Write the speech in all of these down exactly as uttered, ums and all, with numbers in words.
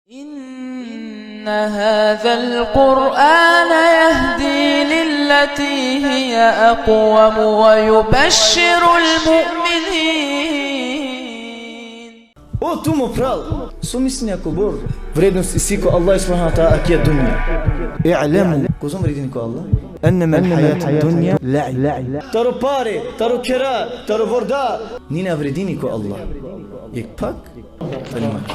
إن هذا القرآن يهدي للتي هي أقوم ويبشر المؤمنين. O tu mo pral, so mislinea kobor vrednost isi ko Allah subhanahu wa ta'ala akija dunja? I'lemu, kozom vredini ko Allah? Ennema l-hajatu dunja la'ib. Taro pare, taro khera, taro vorda, nina vredini ko Allah. Jek pak, tani mak.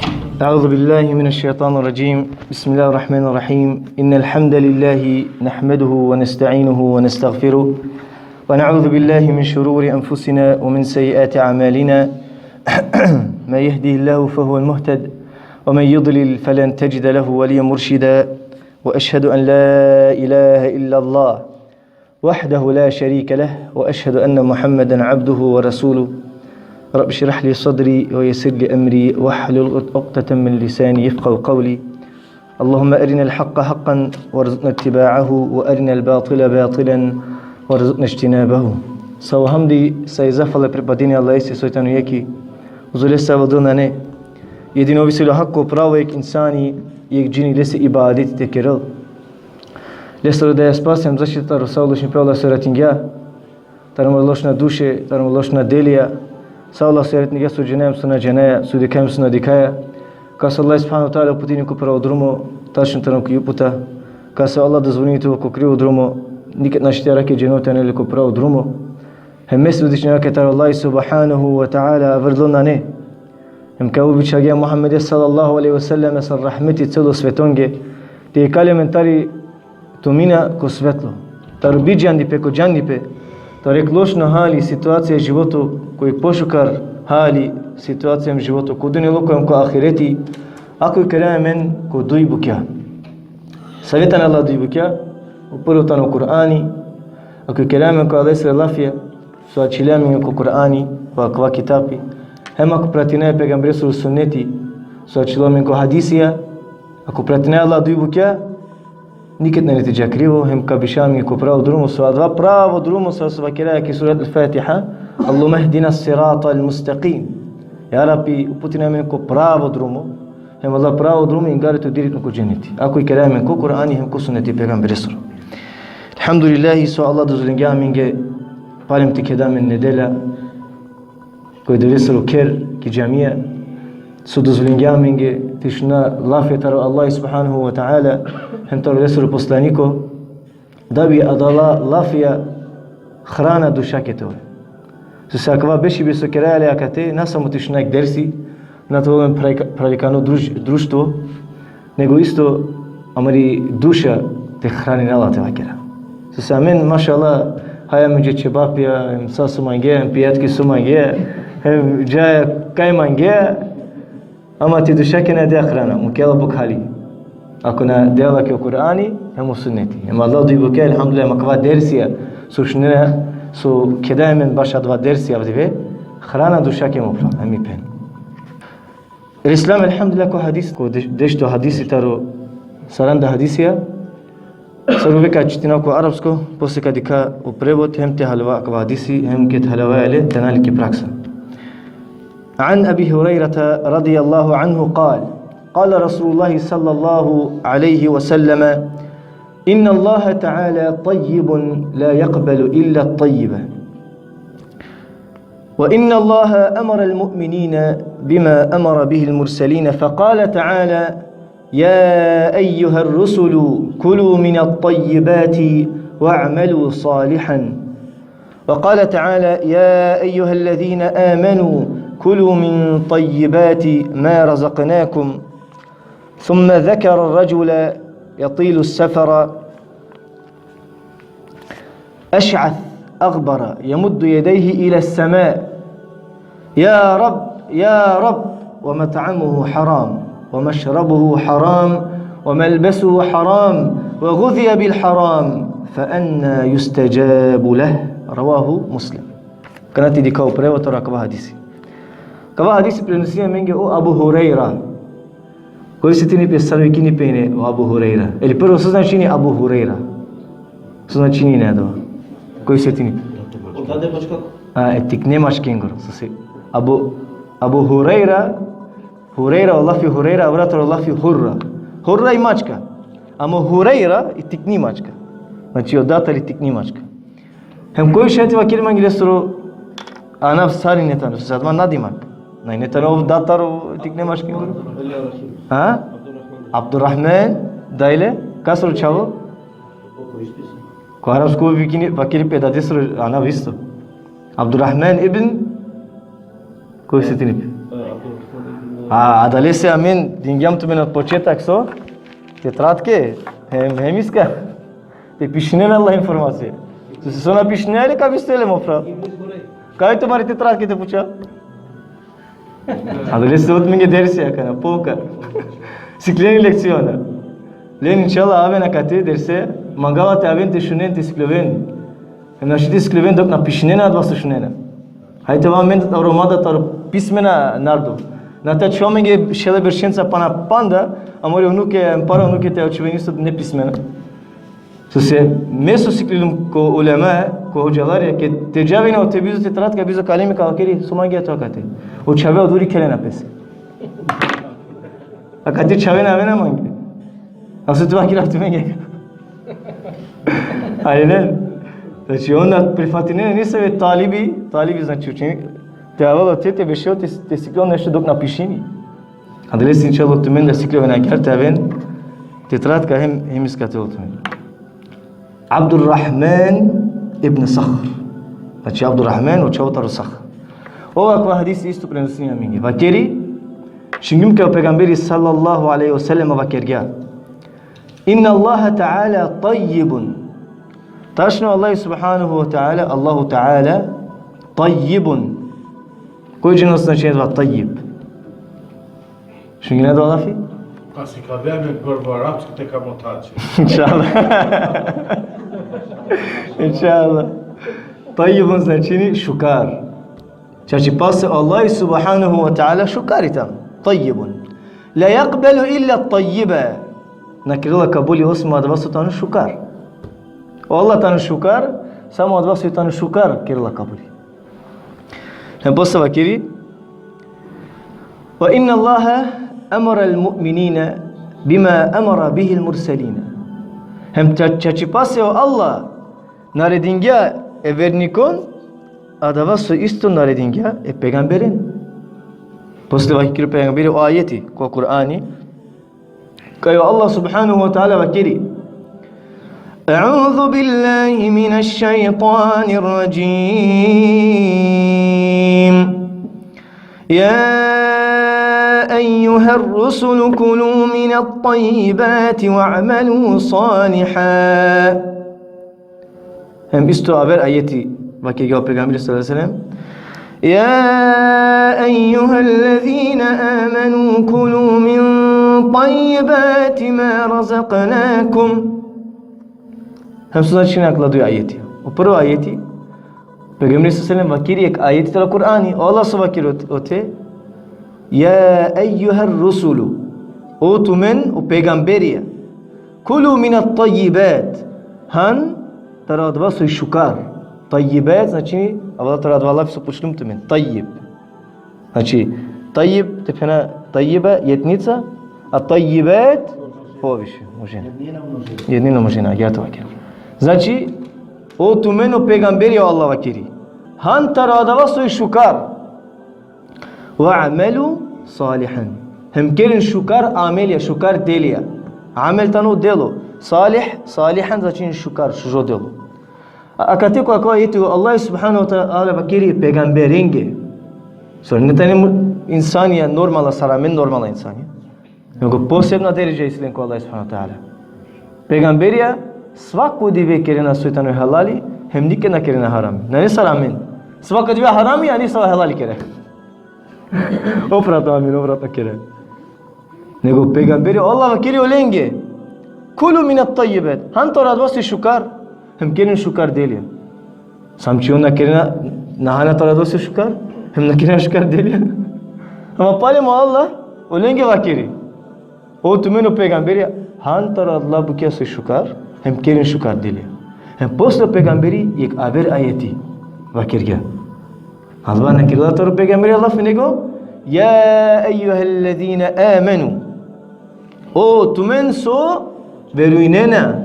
أعوذ بالله من الشيطان الرجيم. بسم الله الرحمن الرحيم. إن الحمد لله نحمده ونستعينه ونستغفره، ونعوذ بالله من شرور أنفسنا ومن سيئات أعمالنا. من يهده الله فهو المهتد، ومن يضلل فلن تجد له وليا مرشدا. وأشهد أن لا إله إلا الله وحده لا شريك له، وأشهد أن محمدا عبده ورسوله. رب اشرح لي صدري ويسر لي أمري واحلل عقدة من لساني يفقهوا قولي. اللهم أرنا الحق حقا وارزقنا اتباعه، وأرنا الباطل باطلا وارزقنا اجتنابه. Sa o hamdi, sa i zahvala pripadini Allahese soj tano jekh. Uzo lese avel drumo nane. Jedino ov isi le hako pravo jek insani, jek džini lese ibadeti te kerel. Lesoro daja spas hem zaštita taro sa o lošnipe, Allah so jaratingja, taro amare lošna duše, taro amare lošna delija, sa o Allah so jaratingja, so džanaja hem so na džanaja, so dikhaja hem so na dikhaja. Kas o Allah subhanahu wa ta'ala uputini ko pravo drumo, tačno tano ki uputa. Kas o Allah dozvolini te ovel ko krivo drumo, niked našti te arakhe dženo te anel le ko pravo drumo. Hem me svedočinaja kaj taro Allah subhanahu wa ta'ala aver drumo nane. Hem kaj obećagja Muhammede sallallahu alejhi ve sellem sar rahmeti celo svetonge, te ikali amen tari tumina ko svetlo, taro bidžandipe ko džandipe, taro jek lošno hali, situacija e životo, ko jek pošukar hali, situacija e životo, ko dunjaluko hem ko ahireti, ako ikeraja amen ko duj bukja. Save tane adala duj bukja? O prvo tano Kur'ani, ako ikeraja amen ko Allahesere lafija, so ačhilja amenge ko Kur'ani, ko akava kitapi, hem ako pratinaja e pejgamberesoro sunneti, so ačhilo amenge ko hadisija, ako pratinaja adala duj bukja, niked nane te dža krivo, hem ka biša amenge ko pravo drumo, so adava pravo drumo, so, so vakeraja ki surat al-Fatiha: Allahumme ihdina s-sirata al-mustaqim. Ja Rabbi, uputin amen ko pravo drumo, hem adala pravo drumo ingari tut direktno ko dženeti. Ako ikeraja amen ko Kur'ani hem ko sunneti e pejgamberesoro. Elhamdulillahi, so Allah dozvolingja amenge palem te keda amen nedelja ko e Devlesoro kher ki džamija, so dozvolingja amenge te šuna lafi taro Allah subhanahu wa ta'ala, hem taro lesoro poslaniko, da bi adala lafija hrana dušake te ovel. Sose akava bešibe so keraja le akate, na samo te šuna jek dersi, na te ovel amen phralika-, phralikano druž-, društvo, nego isto amari duša te hranina la, te vakera. Sose amen, mašallah, haja amenđe ćebapija, hem sa so mangea, hem pijatki so mangea, hem džaja kaj mangea, ama ti dušake na dea hrana, mukela bokhali. Ako na dela ki o Kur'ani hem o sunneti. Hem adala duj bukja, elhamdulillah, hem akava dersija so šunena, so kedaja amen baš adava dersija avdive, hrana dušake, mo phral hem mi phen. Islam, elhamdulillah, ko hadis, ko deš-, dešto hadisi taro saranda hadisija, sar uvek ka čitina ko arapsko, posle ka dikha o prevod, hem te haljova akava hadisi, hem ked haljova le, te anel ki praksa. عن أبي هريرة رضي الله عنه قال: قال رسول الله صلى الله عليه وسلم: إن الله تعالى طيب لا يقبل إلا الطيب. وإن الله أمر المؤمنين بما أمر به المرسلين، فقال تعالى: يا أيها الرسل كلوا من الطيبات واعملوا صالحا. وقال تعالى: يا أيها الذين آمنوا كلوا من طيبات ما رزقناكم. ثم ذكر الرجل يطيل السفر أشعث أغبر يمد يديه إلى السماء: يا رب، يا رب، ومطعمه حرام، ومشربه حرام، وملبسه حرام، وغذي بالحرام، فأنى يستجاب له؟ رواه مسلم. Kana ti dikha o prevod taro akava hadisi. Akava hadisi prenosini amenge o Abu Hurejra. Koj setini pe sar vikini pe ine o Abu Hurejra? Ili prvo, so značini Abu Hurejra? So značini ine adava? Koj setini pe? A, e tikne maškengoro, so si. Abu, Abu Hurejra, Hurejra, o lafi Hurejra avela taro lafi hurra. Hurra i mačka. Amo Hurejra i tikni mačka. Znači, o datar i tikni mačka. Hem koj šaj te vakeri mange lesoro anav, sarine tano, sose adava nadimak. Nane tano ov datar o tikne mačke. Ha? Abdurrahman, dajle, kasoro čhavo? Ko arapsko vikini, vakeri pe dadesoro anav isto. Abdurrahman ibn, koj setini pe? A, adalese amen dingjam tumen od početak so? Tetratke, hem, hemiska. Te pišinen adala informacija. Sose so na pišinen, ka bi stele mo fra. Kaj tumare tetratke te puča? Adalese ot mange dersi akana, pouka. Sikljeni lekciona. Len inšallah aven akate derse, mangava te aven te šunen, te sikljoven. Hem našti te sikljoven dok na pišinena adava so šunena. Hajde te ova amen romada taro pismena narodo. Na te ačhova mange šele beršenca pana panda, amare unuke, para unuke te ačhoven isto nepismena. Sose me so sikliljum ko ulema, ko hodžalarja, ked te dža avena ote bizo tetratka, bizo kalemi, ka vakeri so mangea tu akate. O čhave oduri kerena pese. Akate čhave na avena mange. A so te vakerav tumenge? Ali ne. Znači, on na prifatinena nesave talibi, talibi znači učenik, te avel ote, te bešel, te, te siklol nešto dok na pišini. Adalese inšallah tumen da sikljovena agjaar te aven tetratka hem, hem iskate tumen. Abdurrahman ibn Sahr. Znači, Abdurrahman, o čhavo taro Sahr. Ov akava hadisi isto prenosini amenge. Vakeri, šungjum kaj o pejgamberi sallallahu alejhi ve sellem vakergja: Inna Allaha ta'ala tajjibun. Tačno Allah subhanahu ve teala, Allahu ta'ala, tajjibun. Koj džanela so značenje adava tajjib? Šungjan adava lafi? Pa sikavel amen prvo arapski, te ka motači. Inšallah. Inšallah. Tajjibun značini šukar. Čačipase o Allah subhanahu ve teala šukar i tano. Tajjibun. La jekbelu illa tajjiba. Na kerela kabuli osim adava so tano šukar. O Allah tano šukar, samo adava so tano šukar kerela kabuli. Hem posle vakeri: Ve inna Allaha amara al-mu'minina bima amara bihi al-mursalina. Hem ča-, čačipase o Allah naredingja e vernikon adava so isto naredingja e pejgamberen. Posle vakeri o pejgamberi o ajeti ko Kur'ani, kaj o Allah subhanahu ve teala vakeri: أعوذ بالله من الشيطان الرجيم. يا أيها الرسل كلوا من الطيبات واعملوا صالحا. Hem isto aver ajeti vakergja o pejgamberi sallallahu alejhi ve sellem: يا أيها الذين آمنوا كلوا من طيبات ما رزقناكم. Hem so značini akala duj ajeti? O prvo ajeti, pejgamberi sallallahu alejhi ve sellem vakeri jekh ajeti taro Kur'ani, o Allah so vakeri ote: يا أيها الرسل. O tumen o pejgamberija. كلوا من الطيبات. Han taro adava so i šukar. Tajjibat značini, avela taro adava lafi so pučlum tumen. Tajjib. Znači, tajjib, te phena tajjiba, jednica, a tajjibat, poviše, množina. Jednina, množina, agjaar te vakeri. Znači, o tumen o pejgamberi, o Allah vakeri: Han taro adava so i šukar. Ve amelu salihan. Hem keren šukar amelija, šukar delija. Amel tano delo. Salih, salihan značini šukar, šužo delo. A, akate ko akava ajeti o Allah subhanahu ve teala vakeri pejgamberenge. So na tane mu-, insanija normala, sar amen normala insanija. Nego posebna deredža isi len ko Allah subhanahu ve teala. Pejgamberija svako dive kerena soj tano halali, hem niked na kerena harami. Nane sar amen. Svako dive harami, a nesava halali kere. Opratno amen, opratno kere. Nego pejgamberi, Allah vakeri olenge: كلوا من الطيبات. Han taro adava so i šukar, hem keren šukar delija. Samo či on na kerena, na hana taro adava so i šukar, hem na kerena šukar delija. Ama palem o Allah olenge vakeri: O tumen o pejgamberi, han taro adala bukja so i šukar, hem keren šukar delija. Hem posle o pejgamberi jekh aver ajeti vakergja. Adava na kerela taro pejgamberi lafi, nego Ja ejjuhellezine amenu. O tumen so verujnena,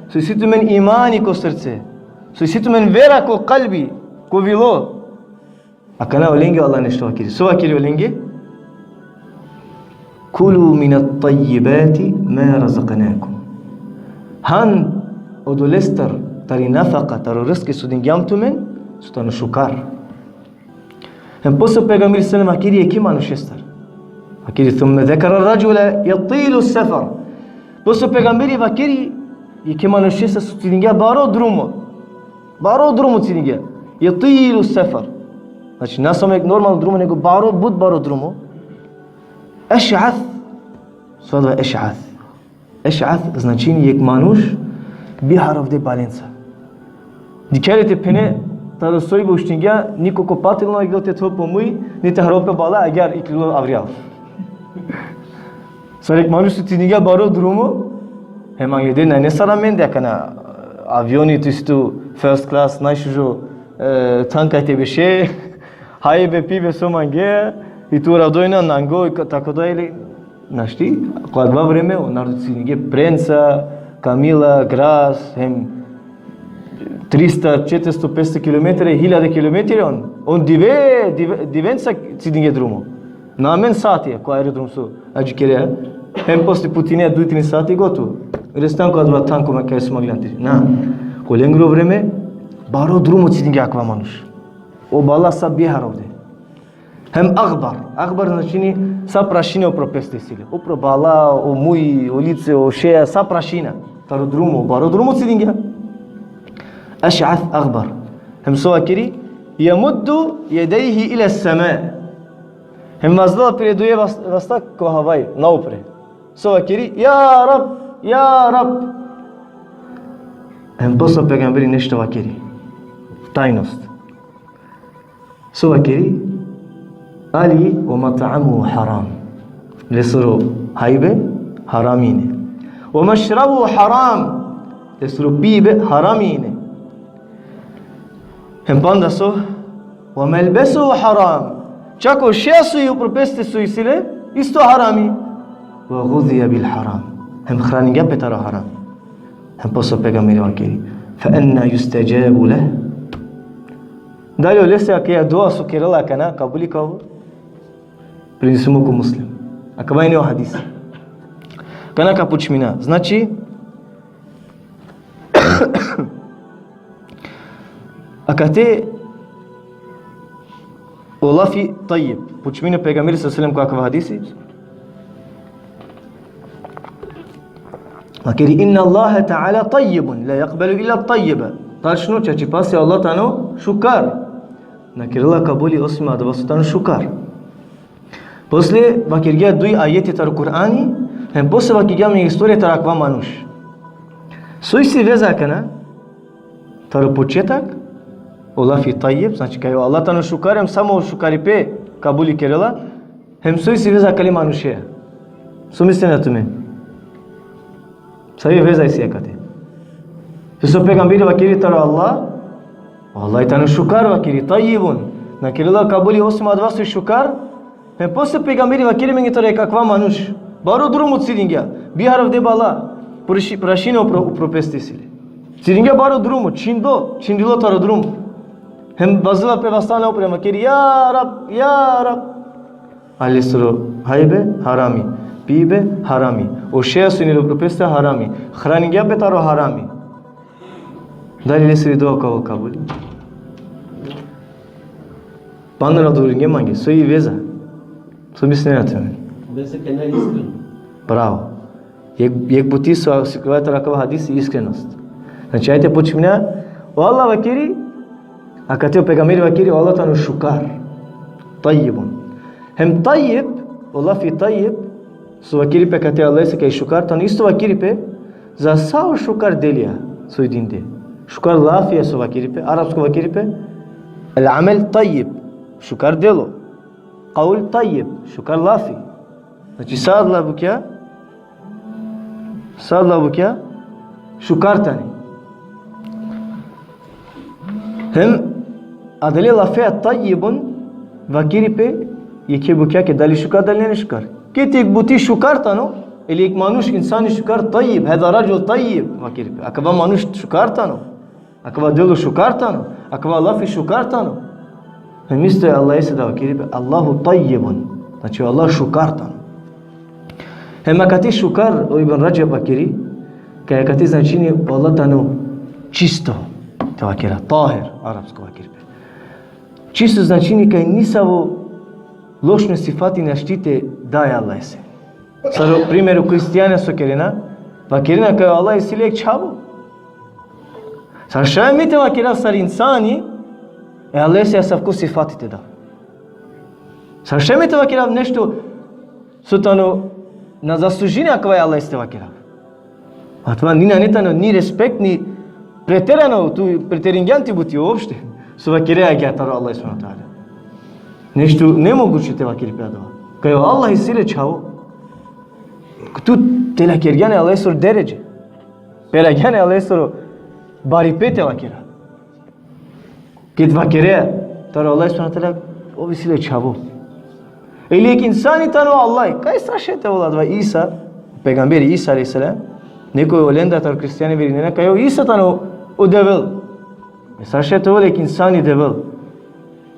so isi tumen imani ko srce, so isi tumen vera ko kalbi, ko vilo. Akana olenge Allah nešto vakeri. So vakeri olenge? Kulu minat tajjibati ma razaknakum. Han odolestar, tari nafaka, taro rizki so dingjam tumen, so tano šukar. Hem posle pejgamberi sallallahu alejhi ve sellem vakeri jekhe manušestar. Vakeri, thumme zekera rađule jutilu sefer. Posle pejgamberi vakeri jekhe manušestar so cidingja baro drumo. Baro drumo cidingja. Jutilu sefer. Znači, na samo jek normalno drumo, nego baro, but baro drumo. Eš'ath. So adava eš'ath? Eš'ath značini jek manuš biharovde balenca. Dikhe le te phene, taro sojbe uštingja, niko ko patil na gel te tho po muj, niti harope bala, agjaar iklilo avrijal. Sar jek manuš so cidingja baro drumo, hem angleder nane sar amende, akana avioni, tu isi tu first class, najšužo, e, than kaj te beše, hajbe, pibe so mange, i tu radujna, nango, i ka-, tako da ili, našti, ko adava vreme, o narodo cidingje prenca, kamila, gras, hem trista, četiristo, petsto kilometri, hiljade kilometri, on, on dive, dive, divenca cidingje drumo. Na amen sati, ko aerodrom so adžikerea, hem posle putine duj trin sati gotovo. Restan ko adava than ko me kaj so mangljan te. Na, ko lengro vreme, baro drumo cidingje akava manuš. O bala sa biharovde. Hem agbar. Agbar značini sa prašine upro peste isi le. Upro bala, o muj, o lice, o šeja, sa prašina. Taro drumo, baro drumo cidingja. Eš'ath agbar. Hem so vakeri, jemuddu jedejhi ila sema. Hem vazdela pire duje vas-, vasta ko havaj, naupre. So vakeri, ja Rab, ja Rab. Hem posle pejgamberi nešto vakeri. Tajnost. So vakeri, ali ve mat'amuhu haram. Lesoro hajbe harami ine. Ve mešrabuhu haram. Lesoro pibe harami ine. Hem panda so, ve melbesuhu haram. Čak o šeja so upro peste so isi le, isto harami. Ve guzije bil haram. Hem hraningja pe taro haram. Hem posle pejgamberi vakeri, fe enna justeđabu leh. Dali olese akaja dua so kerela akana kabuli ka ovel? Prenesimo ko Muslim. Akava ine o hadis. Akana ka počmina. Znači, akate o lafi tajjib. Počmini pejgamberi sallallahu alejhi ve sellem ko akava hadisi. Vakeri, inna Allahe teala tajjibun, la jekbelu illa tajjiba. Tačno, čačipasi o Allah tano šukar. Na kerela kabuli osim adava so tano šukar. Posle vakergja duj ajeti taro Kur'ani, hem posle vakergja jek historija taro akava manuš. So isi veza akana? Taro početak, o lafi tajjib, znači kaj o Allah tano šukar, hem samo šukaripe kabuli kerela, hem so isi veza akale manušea. So mislinena tumen? Savi veza isi akate? So pejgamberi vakeri taro Allah, o Allah tano šukar, vakeri tajjibun. Na kerela kabuli osim adava so šukar, hem posle pejgamberi vakeri amenge taro jek akava manuš. Baro drumo cidingja. Biharovde bala. Praši-, prašine upro, upro peste isi le. Cidingja baro drumo, čhindo, čhindilo taro drumo. Hem vazdela pe vasta naupre, vakeri, ja Rab, ja Rab. A lesoro hajbe harami, pibe harami. O šeja so ine upro peste harami. Hraningja pe taro harami. Dali lesiri dua ka ovel kabuli? Panda na odgovoringje mange, so i veza? So mislinena tumen? Veza kaj na iskreno. Bravo. Jek, jek buti so sikljovaja taro akava hadisi iskrenost. Znači, ajde počmina, o Allah vakeri, akate o pejgamberi vakeri, o Allah tano šukar. Tajjibun. Hem tajjib, o lafi tajjib, so vakeri pe akate o Allahese kaj šukar, tano isto vakeri pe za sa o šukar delija so i dinde. Šukar lafija so vakeri pe, arapsko vakeri pe, el amel tajjib, šukar delo. Kaul tajjib, šukar lafi. Znači, sa adala bukja, sa adala bukja šukar tane. Hem adale lafea tajjibun vakeri pe Jekhe bukjake dali šukar, dali nane šukar. Ked jek buti šukar tano, ili jek manuš insani šukar, tajjib, hada radžul tajjib, vakeri pe. Akava manuš šukar tano. Akava delo šukar tano. Akava lafi šukar tano. Hem isto e Allahese da vakeri pe, Allahu tajjibun. Znači, Allah šukar tano. Hem akate šukar, o Ibn Radžab vakeri, kaj akate značini o Allah tano čisto. Te vakera, tahir, arapsko vakeri pe. Čisto značini kaj nisavo lošno sifati našti te da e Allahese. Sar o primer o hristijanja so kerena, vakerena kaj o Allah isi le jek čhavo. Sar šaj mi te vakerav sar insani, e Allahese asavko sifati te da. Sar šaj mi te vakerav nešto so tano na zaslužini akava e Allahese te vakerav. Adava ni nane tano ni respekt, ni preterano, tu preteringjan ti buti uopšte. So vakerea agjaar taro Allah subhanahu wa ta'ala. Nešto nemoguće te vakeri pe adava. Kaj o Allah isi le čhavo. Tu tele kergjan e Allahesoro deredže. Peragjan e Allahesoro baripe te vakera. Ked vakerea taro Allah subhanahu wa ta'ala, ov isi le čhavo. Ili jek insani tano Allah. Kaj sar šaj te ovel adava Isa, pejgamberi Isa alejhi selam, nekoj olendar taro hristijanja verinena kaj o Isa tano o Devel. E sar šaj te ovel jek insani Devel.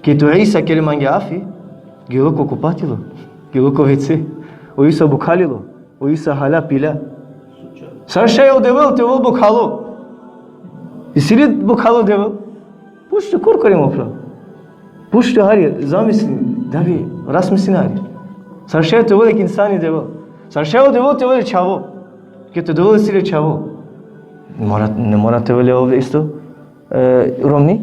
Ked o Isa kere mange afi, gelo ko kupatilo, gelo ko ve ce. O Isa bukhalilo. O Isa hala pila. Sar šaj o Devel te ovel bukhalo? Isi li bukhalo Devel? Puč tu, korkori, mo phral. Puč tu hari, zamisli, da bi razmislin hari. Sar šaj te ovel jek insani Devel? Sar šaj o Devel te ovel čhavo? Ked o Devel isi le čhavo, mora, ne mora te ovel ov isto, e, romni?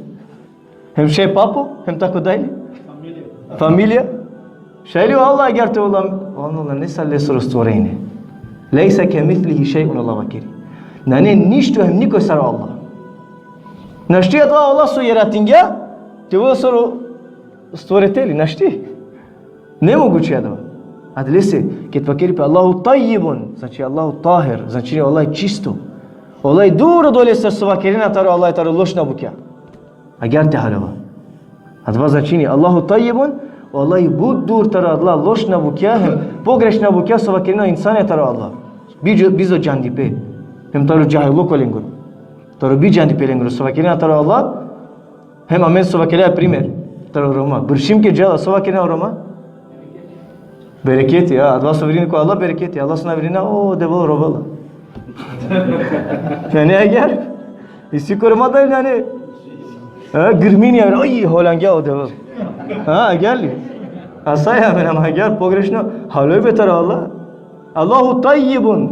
Hem šaj papo, hem tako dalje. Familija. Šaj li o Allah agjaar te ovel, o Allah nane sar lesoro stvorenje. Lejse kemislihi šej'un, Allah vakeri. Nane ništo hem nikoj sar o Allah. Našti adava Allah so jaratingja te ovel sar o stvoriteli, našti. Nemoguće adava. Adalese, ked vakeri pe Allahu tajjibun, znači Allahu tahir, znači Allah čisto. Allah dur odolese so vakerena taro Allah, taro lošna bukja. Agjaar te haljova. Adava značini, Allahu tajjibun, o Allah but dur taro adala lošna bukja hem pogrešna bukja so vakerena insanja taro Allah. Bizo, bizo džandipe. Hem taro džahilluko lengoro. Taro bidžandipe lengoro so vakerena taro Allah. Hem amen so vakerea primer taro Roma. Bršim ked džala, so vakerena o Roma? Bereketi, a, adava so verujini ko Allah, bereketi, Allah so na verujini, o, Devel rovela. Nane agjaar? Isi ko Roma da nane? A, grmini, a, oj, holangja o Devel. A, agjaar li? Asavja amen, ama agjaar pogrešno haljojbe taro Allah. Allahu tajjibun.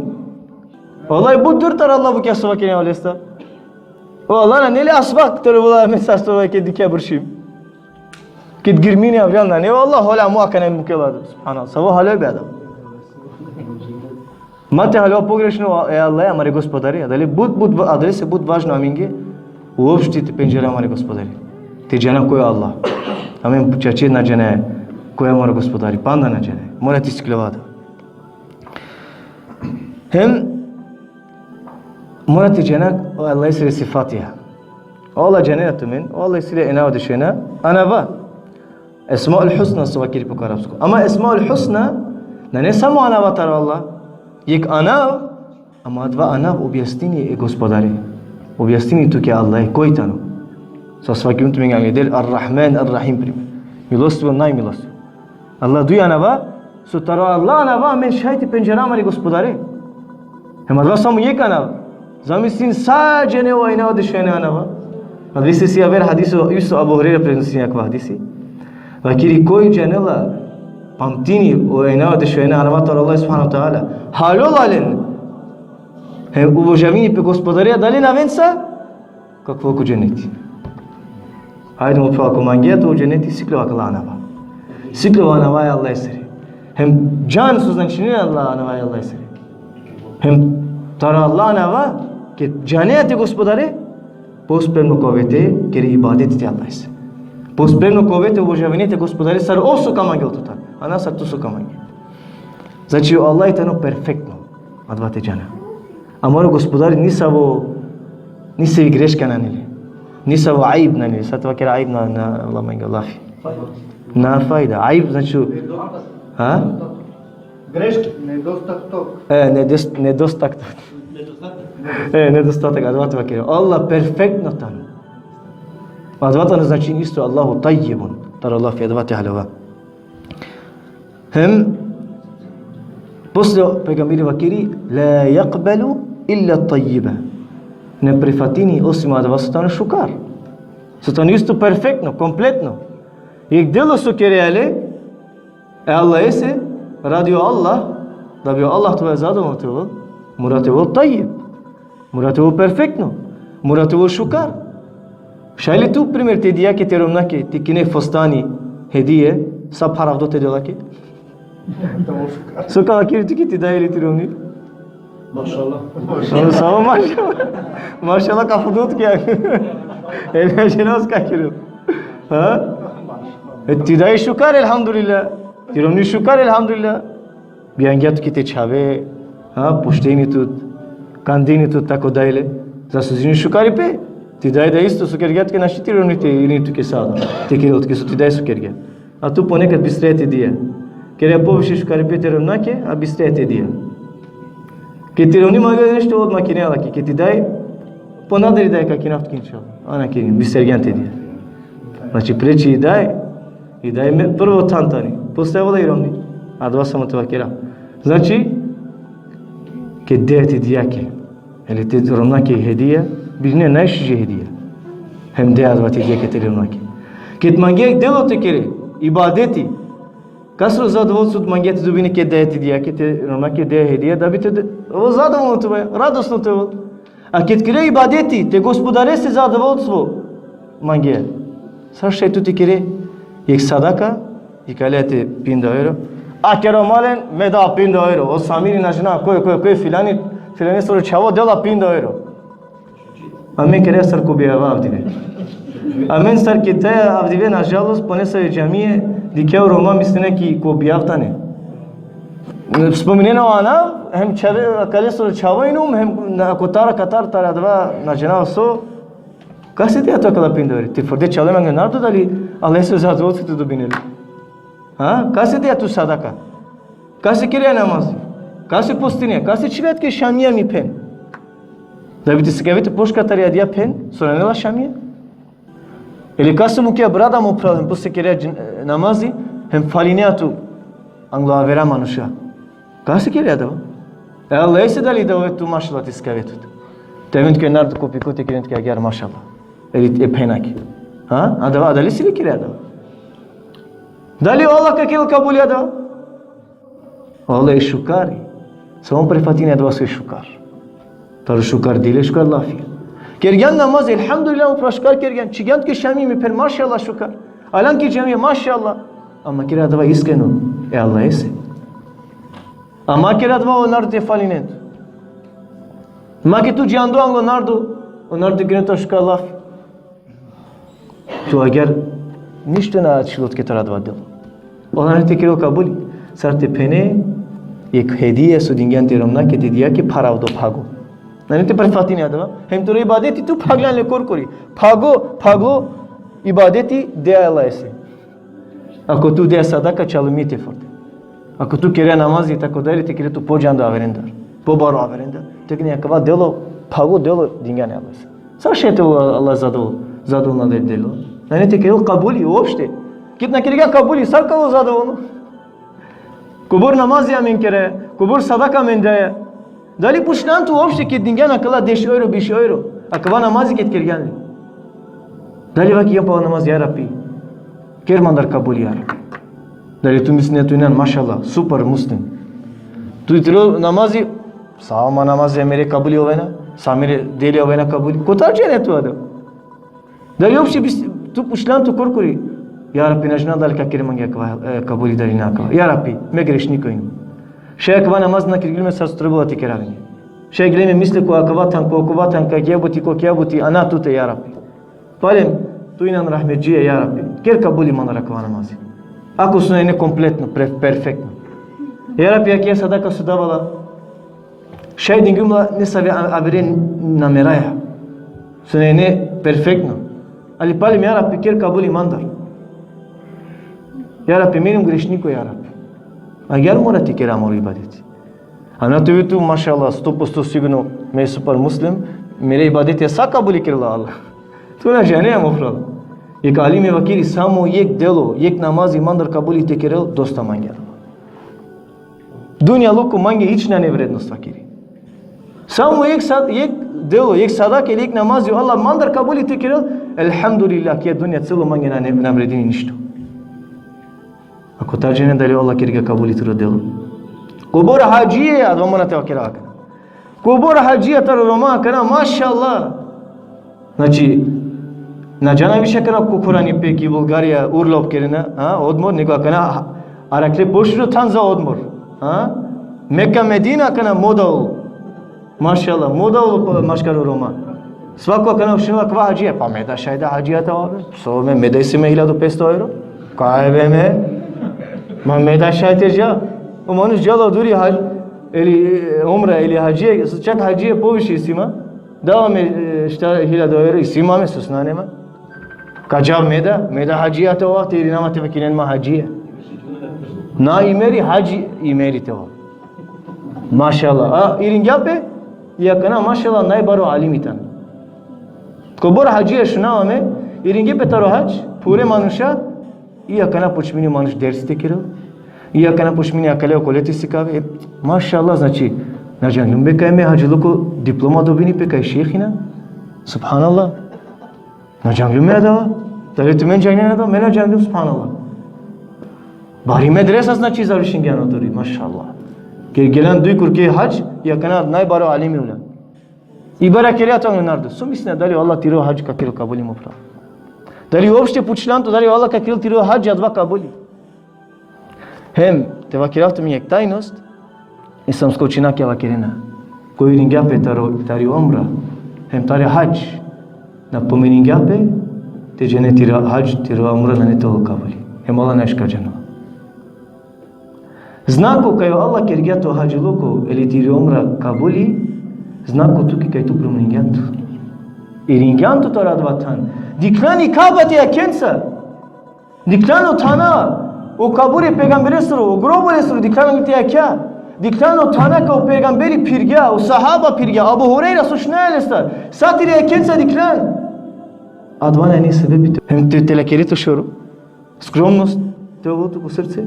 Allah but dur taro adala bukja so vakerena olestar. O Allah nane le asavko taro, ola amen sar so vakerena, dikhe, bršim. Ked grmini avrijal nane, o Allah, hola mo akana mukela. Subhanallah, savo haljojbe adava. Ma te haljova pogrešno e Allah, amare Gospodari, adale but, but, adalese but važno amenge uopšte te pendžara amare Gospodari. Te džana koj o Allah. Amen čače na džana koj amaro Gospodari, panda na džana. Mora te sikljova adava. Hem mora te džana o Allahesere sifatija. O Allah džanela tumen, o Allah isi le enjavdešuenja anava. Esmaul Husna so vakeri pe ko arapsko. Ama Esmaul Husna nane samo anava taro Allah. Jek anav, ama adava anav objasnini e Gospodari. Objasnini tuke Allah koj tano. So vakergjum tumenge angleder, Ar-Rahman, Ar-Rahim primer. Milostivo, najmilostivo. Allah duj anava, so taro Allah anava amen šaj te pendžara amare Gospodare. Hem adava samo jek anav. Zamislin sa džene o enjavdešuenja anava. Adava isi aver hadisi, isto Abu Hurejre prenosini akava hadisi. Vakeri koj džanela, pamtini o enjavdešuenja anava taro Allah subhanahu wa ta'ala, haljola len, hem obožavini pe Gospodare adalen avenca, ka ovel ko dženeti. Hajde, mo phral, ako mangea tut o dženeti, sikljova akala anava. Sikljova anava e Allahesere. Hem džan so značini anava e Allahesere. Hem taro Allah anava, ked džanea te Gospodare, pospremno ka ove te kere ibadeti te Allahese. Pospremno ka ove te obožavine te Gospodare sar ov so ka mangel tutar, a na sar tu so ka mange. Znači, o Allah tano perfektno. Adava te džana. Amaro Gospodari nisavo, nisavi greška nane le. Nisavo aib nane le. Sar te vakera aib na, na, Allah mange lafi. Na fajda. Ajb, znači, ha? Greške. Nedostatak. E, nedos-, nedostatak. E, nedostatak, adava te vakerav. Allah perfektno tano. Adava tano značenje isto, Allahu tajjibun. Taro lafi adava te haljova. Hem, posle pejgamberi vakeri, la jekbelu illa tajjiba. Ne prifatini osim adava so tano šukar. So tano isto perfektno, kompletno. Jek delo so kerea le, e Allahese, radi o Allah, da bi o Allah tvoja zadovoljno te ovel, mora te ovel tajjib. Mora te ovel perfektno. Mora te ovel šukar. Šaj li tu, primer, te dajake, te romnjake, te kine fostani, hedije, sa paravdo te del lake? So ka vakeri tuke, te daj ili te romni? Mašallah. Samo, samo mašallah. Mašallah ka fudut ke. Ele žena so ka kerel. Ha? E, te daj šukar, elhamdulillah. Te romni šukar, elhamdulillah. Bijangja tut ki te čhave, ha, puštini tut, kandini tut, tako dalje. Zaslužini šukaripe. Te daj da isto so kergja tuke, našti te romni te irini tuke sa. Te kerel tuke so te daj so kergja. A tu ponekad bistraja te dija. Kerea poviše šukaripe te romnjake, a bistraja te dija. Ked te romni mangela nešto, odma kinea lake. Ked te daj, ponadari daj, ka kinav tuke inšallah. A na kini, bistergjan te dija. Znači, preči i daj, i daj me, prvo than tani, posle avela i romni. Adava samo te vakerav. Znači, ked dea te dijake, ili te romnjake hedija, birine najšuže hedija. Hem dea adava te dijake te romnjake. Ked mangea jek delo te kere, ibadeti, kasro zadovoljstvo mangea te dobine ked dea te dijake, te romnjake dea hedija, da bi te de-, ovel zadovoljno te ovel, radosno te ovel. A ked kere ibadeti, te Gospodarese zadovoljstvo mangea. Sar šaj tu te kere, jek sadaka, ikalea te pinda euro. A kero malen, me da pinda euro. O Samiri, na džanav koj, koj, koj, filani, filanesoro čhavo dela pinda euro. Amen kerea sar ko bijava avdive. Amen sar keda avdive, nažalost, po nesave džamije, dikhea o Roma, misline ki ko bijav tane. Spominena o anav, hem čhave, akalesoro čhavo inum, hem na, kotar, katar, taro adava, na džanav so. Kase dea tu akala pinda euro? Te forde čale mange narodo, dali Allahese zadovoljstvo te dobine li? Ha? Kase dea tu sadaka? Kase kerea namazi? Kase postinea? Kase čhivea tuke šamija mi phen? Da bi te sikave tu pošukar tari adija phen, so nane la šamija? Ili kase mukea brada mo pral, hem posle kerea džin-, e, namazi, hem falinea tu anglo avera manuša? Kase kerea adava? E Allahese dali dava tu mašallah te sikave tut? Te aven tuke narodo ko piko, te keren tuke agjaar mašallah. Ili e phenake. Ha? Adava, adalese li kerea adava? Dali o Allah ka kerel kabuli adava? O Allah e šukari. Samo prifatini adava so e šukar. Taro šukar dile, šukar lafija. Kergjan namaz, elhamdulillah, upro šukar kergjan. Čhigjan tuke šami mi phen, mašallah, šukar. Aljan ki džamija, mašallah. Ama kere adava iskreno e Allahese. Ama kere adava o narodo te falinen. Ma ke tu džando anglo narodo, o narodo te keren tut šukar lafi. Tu agjaar ništo na ačhilo tuke taro adava delo. O Allah nane te kerel kabuli. Sar te phene, jek hedija so dingjan te romnjake, te dijake, paravdo, phago. Nane te prifatine adava. Hem toro ibadeti tu phaglan le korkori. Phago, phago ibadeti dea e Allahese. Ako tu dea sadaka, čalumi te forde. Ako tu kerea namazi, tako dalje, te kere tu podžando averendar, pobaro averendar. Te kere akava delo, phago delo dingjan e Allahese. Sar šaj te ovel Allah zadovol-, zadovoljno adava delo? Nane te kerel kabuli uopšte. Ked na kergjan kabuli, sar ka ovel zadovoljno? Kobor namazi amen kerea, kobor sadaka amen daja. Dali pučhljan tu uopšte ked dingjan akala deš euro, biš euro? Akava namazi ked kergjan le. Dali vakirgjan pala namazi, ja Rabbi, ker mandar kabuli, ja Rabbi. Dali tu misline tu inan, mašallah, super muslim. Tu tiro namazi, sa ma namazi mere kabuli ovena, sa mere deli ovena kabuli. Kotar džane tu adava? Dali uopšte bis-, tu pučhljan tu korkori? Ja Rabbi, na džanav dali ka kere mange akava, e, kabuli dali na akava. Ja Rabbi, me grešniko inum. Šaj akava namaz na kergjum sar so trebela te kerav ine. Šaj gele me misli ko akava than, ko akava than, ka kija buti, ko kija buti, a na tute, ja Rabbi. Palem, tu inan rahmetdžija, ja Rabbi. Ker kabuli mandar akava namazi. Ako so nane kompletno, pre-, perfektno. Ja Rabbi, akija sadaka so dava la, šaj dingjum la nesave a-, avere nameraja. So nane perfektno. Ali palem, ja Rabbi, ker kabuli mandar. Ja Rabbi, me inum grešniko, ja Rabbi. Agjaar mora te kere amaro ibadeti. A na te ove tu, mašallah, sto posto sigurno, me super muslim, mere ibadeti sa kabuli kerela Allah. Tu na džane, mo phral. Jekh alimi vakeri, samo jekh delo, jekh namazi mandar kabuli te kerel, dosta mangela. Dunjaluko mange hič nane vrednost, vakeri. Samo jekh sad-, jekh delo, jekh sadaka ili jekh namazi, Allah mandar kabuli te kerel, elhamdulillah, ki dunja celo mange nane, na vredini ništo. A kotar džane dali Allah kergja kabuli tiro delo? Kobor hadžije, adava mora te vakera akana. Kobor hadžija taro Roma akana, mašallah. Znači, na džana više akana ko korani pe ki Bulgarija urlop kerena, a, odmor, nego akana arakhle pošužo than za odmor, a? Meka, Medina akana moda ulo. Mašallah, moda ulo pa maškaro Roma. Svako akana šunela kava hadžija, pa me da šaj te hadžija te ova be. So me, me da isi me hiljadu petsto evro? Kaj be me? Ma me da šaj te dža. O manuš džala duri hadž-, ili, e, umra, ili hadžija, čak hadžija poviše isi ma. Dava me, e, štar hiljadu evro, isi ma me, sos nane ma. Ka dža me da, me da hadžija te ova, te irina ma te vakinen ma hadžija. Na, i meri hadži, i meri te ova. Mašallah. A, iringja pe, i akana, mašallah, najbaro alimi tano. Kobor hadžija šunava me, iringje pe taro hadž, pure manuša, i akana počmini manuš dersi te kerel. I akana počmini akale okole te sikave. E, mašallah, znači, na džanglum be kaj me hadžiluko diploma dobini pe kaj šejh hina. Subhanallah. Na džanglum me adava. Dali tumen džanglen adava? Me na džanglum, subhanallah. Bari medresa, znači, završingjan odori, mašallah. Ke gelan duj kurke hadž, i akana najbaro alimi ulan. I bara kerja tano narodo. So mislina, dali o Allah tiro hadž ka kerel kabuli, mo phral? Dali uopšte pučlan tu, dali o Allah ka kerel tiro hadž adava kabuli? Hem, te vakerav tumen jekh tajnost, islamsko učenjakija vakerena. Ko iringja pe taro, tari umra, hem tari hadž, na pomeningja pe, te džane tiro hadž, tiro umra nane te ovel kabuli. Hem Allah najšukar džanela. Znako kaj o Allah kergja to hadžiluko ili tiri umra kabuli, znako tuke kaj tu promeningjan tu. Iringjan tu taro adava than. Dikhljan i Kaba te jakhenca. Dikhljan o thana, o kaburi e pejgamberesoro, o grobo lesoro, dikhljan te jakha. Dikhljan o thana kaj o pejgamberi phirgja, o sahaba phirgja, Abu Hurejra so šunaja lestar. Sa tiri jakhenca dikhljan. Adava nane sebepi te, hem te, te lakere to šoro. Skromnost te ovel tu ko srce.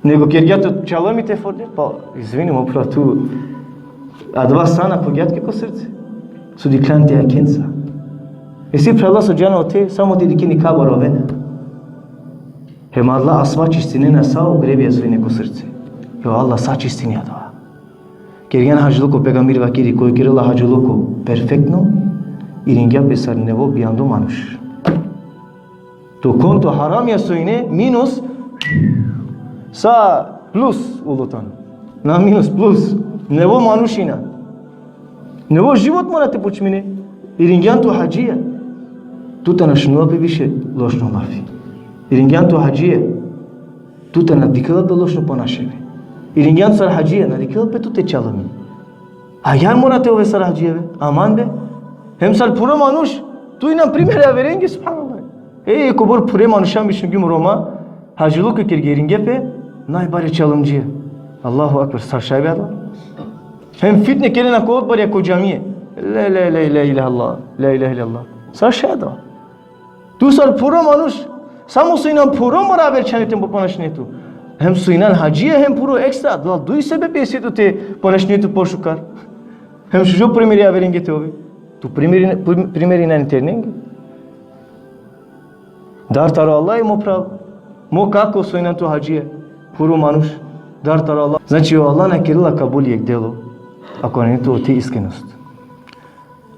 Nego kergja tu čalami te fole, pa izvini, mo phral, tu adava sa na pogja tuke ko srce. So dikhljan te jakhenca. Isi phrala so džana ote, samo te dikhen i Kaba rovena. Hem Allah asva čistinena sa o grevija so ine ko srce. Jo, Allah sa čistini adava. Kergjan hadžiluko, pejgamberi vakeri, koj kerela hadžiluko perfektno, iringja pe sar nevo bijando manuš. To konto haramija so ine, minus, sa plus ulo tano. Na minus, plus. Nevo manuš ina. Nevo život mora te počmine. Iringjan tu hadžija. Tuta na šunela pe više lošno lafi. Iringjan tu hadžija. Tuta na dikhela pe lošno ponašibe. Iringjan sar hadžija, na dikhela pe tute čalami. Agjaar mora te ove sar hadžija be. Aman be. Hem sar puro manuš, tu injan primer averenge, subhanallah. Ej, kobor pure manuša mi šungjum Roma, hadžiluko kerge, iringje pe najbare čalumdžija. Allahu ekber, sar šaj be adava? Hem fitne kerena ko odborja, ko džamije. La, la, la, la ilahe illallah, la ilahe illallah. Sar šaj adava? Tu sar puro manuš, samo so injan puro mora aver čhane te ponašine tu. Hem so injan hadžija, hem puro ekstra, adala duj sebepi isi tute ponašine tu pošukar. Hem šužo primeri averenge te ove. Tu primeri, prim-, primeri nane ternenge. Dar taro Allah, mo phral. Mo kako so injan tu hadžija, puro manuš. Dar taro Allah. Znači, o Allah na kerela kabul jekh delo ako nane tu oti iskrenost.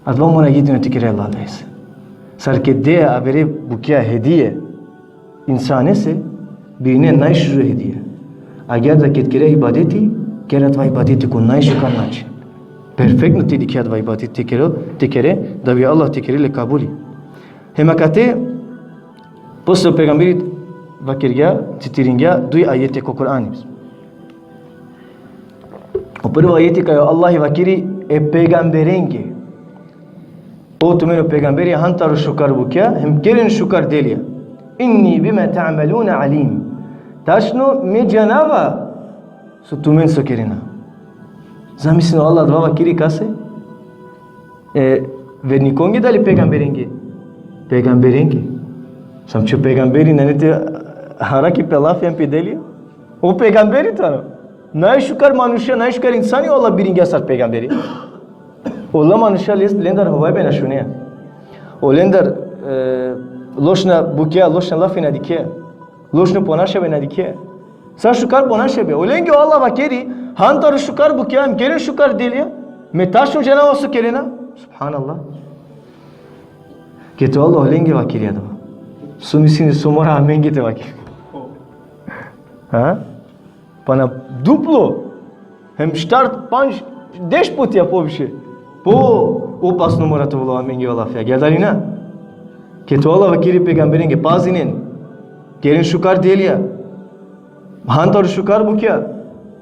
Adava mora jedino te kere Allah lese. Sar ked de avere bukja hedije insanese, birine najšužo hedija. Agjaar da ked kere ibadeti, kere adava ibadeti ko najšukar način. Perfektno te dikhe adava ibadeti te kere, te kere, da bi Allah te kere le kabuli. Hem akate, posle o pejgamberi vakergja, citiringja duj ajete ko Kur'ani. O prvo ajeti kaj o Allah vakeri e pejgamberenge: O tumendo pejgamberi, han taro šukar bukja, hem keren šukar delja. Inni bima ta'maluna alim. Tačno me džanava so tumen so kerena. Zamislin, o Allah adava vakeri kase? E, vernikonge dali pejgamberenge? Pejgamberenge. Sam ču pejgamberi nane te haraki pe lafi hem pe delija? O pejgamberi tano. Najšukar manuša, najšukar insani o Allah biringja sar pejgamberi. Ola manuša les-, lendar hovajbe na šunea. Olendar, e, lošna bukja, lošna lafi na dikhea. Lošno ponašibe na dikhea. Sa šukar ponašibe. Olenge o Allah vakeri, han taro šukar bukja, hem keren šukar delija, me tačno džanava so kerena. Subhanallah. Ked o Allah olenge vakeri adava, so mislin so mora amenge te vakeri? Ha? Pana duplo. Hem štar, pandž, deš putja poviše. Po opasno mora te ovel amenge o lafi. Agjaar dali na? Ked o Allah vakeri pejgamberenge, pazinen. Keren šukar delija. Han taro šukar bukja.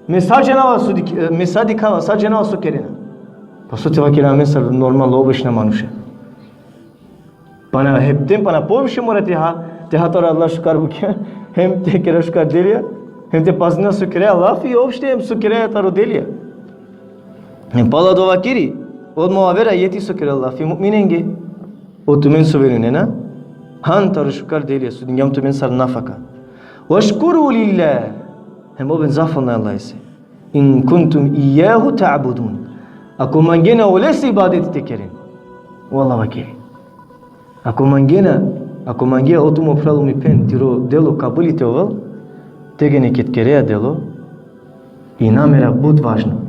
Me sa džanava so dik-, me sa dikhava, sa džanava so kerena. Pa so te vakera amen sar normalno obična manuša? Pana hepten, pana poviše mora te ha, te ha taro adala šukar bukja, hem te kera šukar delija, hem te pazina so kera lafi, opšte hem so kera taro delija. Hem palo adava vakeri, odma o aver ajeti so kera lafi mu'minenge. O tumen so verujnena, han taro šukar delija, so dingjam tumen sar nafaka. Vaškuru lillah. Hem oven zahvalna e Allahese. In kuntum iyyahu ta'budun. Ako mangena olese ibadeti te keren. O Allah vakeri. Ako mangena, ako mangea o tumo phral, o mi phen, tiro delo kabuli te ovel, tegani ked kerea delo, i namera but važno.